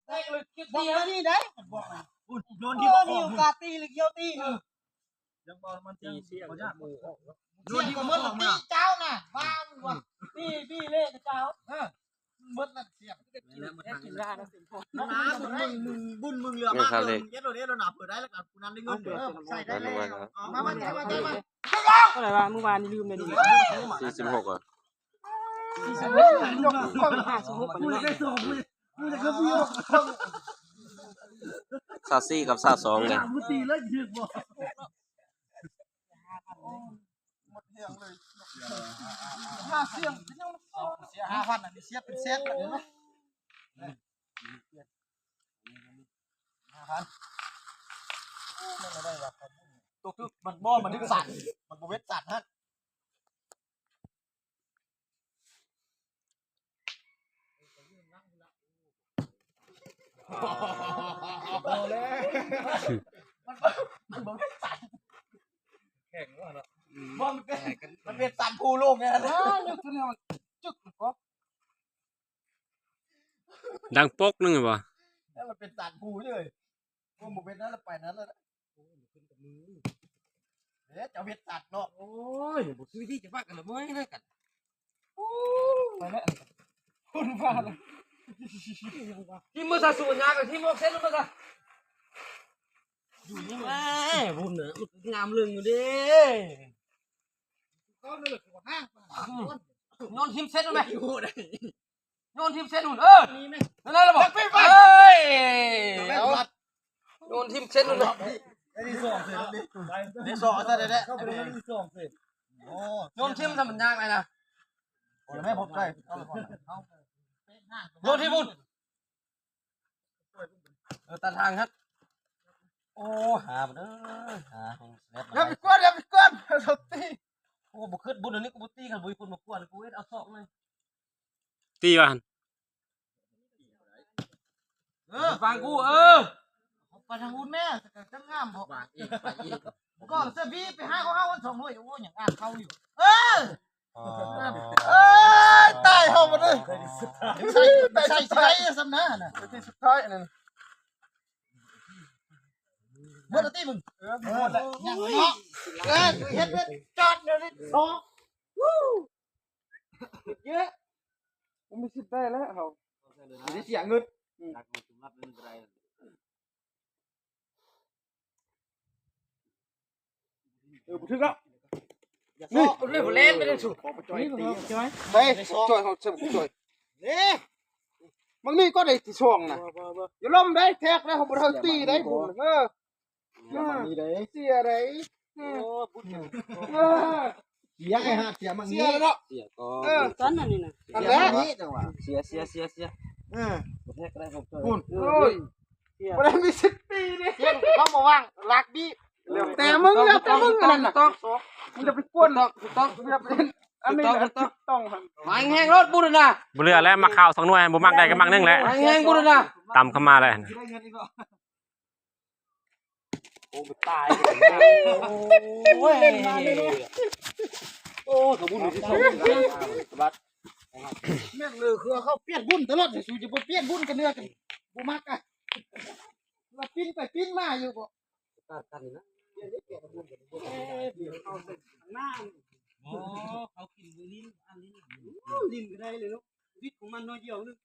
ແຕກເລີຍ ເກັບຕີ ບໍ່ ເອົານີ້ໄດ້ ບອກນະ ໂດນທີ່ບໍ່ ມີໂອກາດຕີ ຫຼື ກ່ຽວຕີ ເອີ ຍັງບໍ່ ມັນຍັງບໍ່ຍາກ ໂດນທີ່ບໍ່ ເມືອນຕີເຈົ້ານະ ວ່າວ່າ ຕີ ຕີເລກເຈົ້າ ເອີ ເບິດນັ້ນສຽງ ແລ້ວມັນຫາເງິນ ນະ ບຸນມຶງ ບຸນມຶງເຫຼືອມາກເລີຍ ເຮັດໂລດເດ້ ໂລດນະ ເປີດໄດ້ແລ້ວກໍຜູ້ນັ້ນໄດ້ເງິນ ເອີ ໃສ່ໄດ້ແລ້ວ ມາ ມາ ມາ ມາ ເທົ່າໃດວະ ມື້ວານນີ້ລືມແລ້ວນີ້ ສີ່ສິບຫົກ ອ່ະ ສີ່ສິບຫົກ ຫ້າສິບຫົກ ນີ້ ຊາວສີ່ກັບຊາວສອງນີ້ ຫ້າສຽງ ເສຍຫ້າພັນ ອັນນີ້ເສຍເປັນແສນ ເຫັນບໍ່ ຫ້າພັນ ຕົກ ມັນບໍ່ ມັນດຶງສັ່ນ ມັນບໍ່ເວັດສັ່ນຫັ້ນ ບໍ່ແລ້ວ ມັນບໍ່ ມັນບໍ່ເວັດສັ່ນ ແຂງວ່າເນາະ ບໍ່ ມັນເປັນ ມັນເປັນສັ່ນພູລົງໄງ ຈຸກ ດັງປົກໜຶ່ງບໍ່ ແລ້ວມັນເປັນສານພູເລີຍ ບໍ່ ບໍ່ເປັນນັ້ນລະ ໄປນັ້ນລະ ໂອ້ຍ ມັນຂຶ້ນກັບມື ເອີ ເຈົ້າເຮັດສານເນາະ ໂອ້ຍ ບໍ່ຊື້ທີ່ຈະປະກັນລະ ເມື່ອຍນະກັນ ໂອ້ຍ ໄປແລ້ວ ຄົນວ່າລະ ທີ່ມື້ຊາສູນຍາກັນ ທີ່ໝວກເຊັດລົງມາຊະ ຢູ່ນີ້ແຫຼະ ບຸນນະ ງາມເລິງຢູ່ເດ້ ໂຍນຖິ້ມເຊັດຫັ້ນແມະ ໂຍນຖິ້ມເຊັດພຸ້ນ ເອີ ນີ້ແມະ ນັ້ນລະບໍ່ ເອີຍ ໂຍນຖິ້ມເຊັດພຸ້ນ ໄດ້ທີ່ສອງເຊັດນີ້ ໄດ້ສອງເຊັດແທ້ ໄດ້ທີ່ສອງເຊັດ ໂອ້ ໂຍນຖິ້ມຊະມັນຍາກໄດ໋ນະ ໂອ້ຍ ແມ່ ຂອບໃຈ ໂຍນຖິ້ມພຸ້ນ ເອີ ຕັດທາງຫັ້ນ ໂອ້ ຫາມັນເອີຍ ຫາແຮງແຊບ ຢ່າໄປກວນ ຢ່າໄປກວນ ສົດຕີ ໂອ້ ບໍ່ຄິດບຸນ ອັນນີ້ກູບໍ່ຕີ ຄັນບໍ່ມີຄົນມາກວນ ກູເຮັດເອົາສອກເລີຍ ຕີວ່າຫັ້ນ ເອີ ຟັງກູ ເອີ ໄປທາງພຸ້ນແມ່ ຈະງາມບໍ່ ວາງອີກ ໄປອີກ ກໍສະບີໄປຫາຂອງເຮົາອັນສອງໜ່ວຍ ໂອ້ ຍັງອ່ານເຂົ້າຢູ່ ເອີ ອໍ ເອີຍ ຕາຍເຮົາບັດນີ້ ໃສ່ ໃສ່ ໃສ່ຊຳນານະ ທີ່ສຸດທ້າຍນັ້ນ ໝົດແລ້ວຕິມຶງ ເອີ ໝົດແລ້ວ ຍັງເນາະ ເອີ ເຮັດເວດຈອດດຽວນີ້ ສອງ ເຍອະ ບໍ່ມີສິດໄດ້ແລ້ວເຮົາ ບໍ່ໄດ້ເສຍເງິນ ອືມ ເອີ ບໍ່ຖືກແລ້ວ ຢ່າຊອກ ເອີ ບໍ່ແລ່ນໄປເດ້ ໄປ ຈ່ອຍເຮົາ ເອີ ເບິ່ງນີ້ກໍໄດ້ທີສອງນະ ຢ່າລົມໄດ້ ແທກໄດ້ ເຮົາບໍ່ໄດ້ຕີໄດ້ ເອີ ເສຍໄດ້ ເອີ ເສຍໄອ້ຫາດ ເສຍມັງນີ້ ເສຍແລ້ວເນາະ ເສຍກໍ ເອີ ຊັ້ນອັນນີ້ນະ ອັນແລກ ເສຍ ເສຍ ເສຍ ເສຍ ເອີ ບໍ່ແທກກໍໄດ້ ເອີ ໂອ້ຍ ບໍ່ໄດ້ມີສິດຕີເດ້ ເຂົາບໍ່ວ່າງ ລັກບີບ ແຕ່ມຶງ ແລ້ວແຕ່ມຶງ ອັນນັ້ນນະ ມຶງຢ່າໄປກວນ ຖືກຕ້ອງ ຖືກຕ້ອງ ຢ່າໄປ ອັນນີ້ນະ ຖືກຕ້ອງຫັ້ນ ມາແຮງໆໂລດບຸນນະ ບໍ່ເຫຼືອແລ້ວ ໝາກຂາວສອງໜ່ວຍ ບໍ່ມັກໄດ້ກໍໝາກໜຶ່ງແຫຼະ ມາແຮງບຸນນະ ຕຳເຂົ້າມາແລ້ວ ໂອ້ ຕາຍ ໂອ້ຍ ໂອ້ ຂະບຸນທີ່ສອງ ບັດ ແມ່ນເລີຍ ຄືເຂົາປ່ຽນບຸນຕະຫຼອດ ສູຈະບໍ່ປ່ຽນບຸນກັນເທື່ອ ບໍ່ມັກອະ ວ່າປິ່ນໄປປິ່ນມາຢູ່ບໍ່ ຕາດກັນນະ ໂອ້ ເຂົາກິນລິ້ນ ອັນນີ້ ລິ້ນກໍໄດ້ເລີຍເນາະ ວິດຂອງມັນໜ້ອຍດຽວໜຶ່ງ